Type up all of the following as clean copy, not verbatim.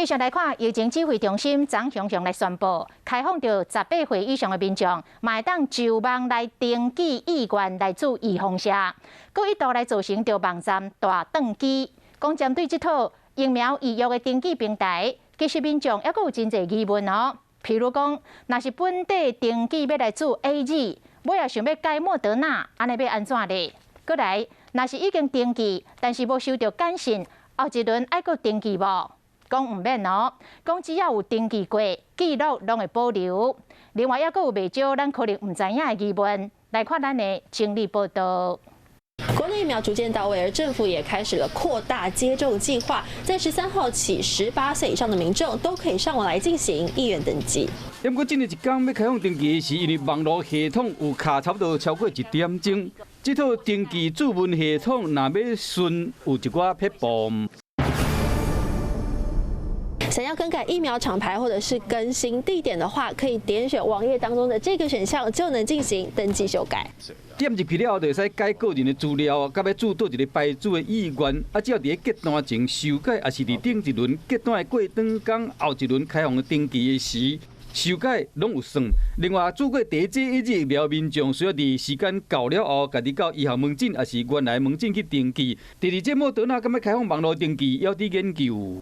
繼續來看疫情指揮中心昨雄雄來宣布，開放著18歲以上的民眾，嘛會當就網來登記意願來注預防射，閣一度來造成著網站大頓機。講針對這套疫苗預約的登記平台，其實民眾猶閣有真濟疑問哦。譬如講，若是本地登記欲來注 AZ，尾仔想欲改莫德納，按呢欲按怎咧？閣來，若是已經登記，但是無收著簡訊，後一輪愛閣登記無？講毋免哦，講只要有登記過，記錄攏會保留。另外，猶閣有袂少咱可能毋知影的疑問，來看咱的整理報道。國內疫苗逐漸到位，而政府也開始了擴大接種計劃。在13號起，18歲以上的民眾都可以上網來進行意願登記。不過，這呢一工欲開放登記時，因為網路系統有卡差不多超過一點鐘，這套登記主文系統若欲順，有一寡撇步。想要更改疫苗廠牌或者是更新地點的話，可以點選網頁當中的這個選項，就能進行登記修改。點入去了後，就會使改個人的資料，佮欲注佗一个牌子的意願。啊，只要佇咧結單前修改，抑是佇頂一輪結單的過轉工，後一輪開放登記的時修改，攏有算。另外，注過第一劑 AZ 疫苗民眾，需要佇時間到了後，家己到醫學門診，抑是原來門診去登記。第二劑莫德納敢欲開放網路登記，猶佇研究。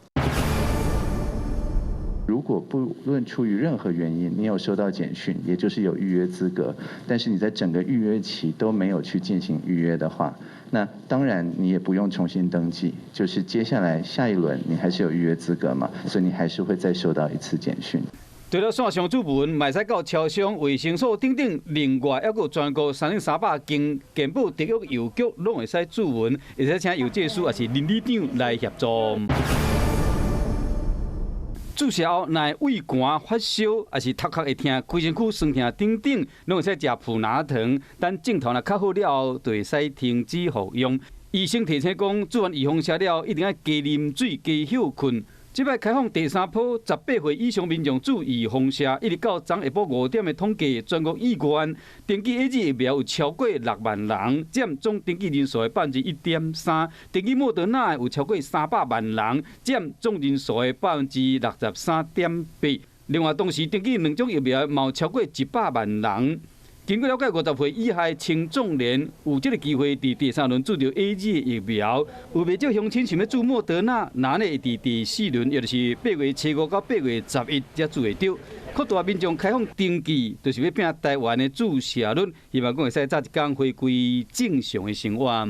如果不論出於任何原因，你有收到簡訊，也就是有預約資格，但是你在整個預約期都沒有去進行預約的話，那當然你也不用重新登記，就是接下來下一輪你還是有預約資格嘛，所以你還是會再收到一次簡訊。除了線上注文，嘛會使到超商、衛生所等等，另外猶閣有全國3300間健保特約藥局，攏會使注文，會使請藥劑師抑是鄰里長來協助。注射後，若會胃寒、發燒，抑是頭殼會疼、規身軀酸痛等等，攏會使食普拿疼。等症頭若較好了後，就會使停止服用。醫生提醒講，注完預防射了後，一定愛加啉水、加歇睏。這擺開放第三波，18歲以上民眾注預防射，一直到昨下晡5點的統計，全國意願登記 AZ 疫苗有超過6萬人，佔總登記人數的1.3%；登記莫德納有超過300萬人，佔總人數的63.8%。另外，同時登記兩種疫苗嘛有超過100萬人。根據了解，50歲以下青壯年有這个機會佇第三輪注著 AZ 疫苗，有袂少鄉親想欲注莫德納，若呢會佇第四輪，也就是8月初5到8月11才注會著。擴大民眾開放登記，就是欲拼台灣的注射率，希望講會使早一工回歸正常的生活。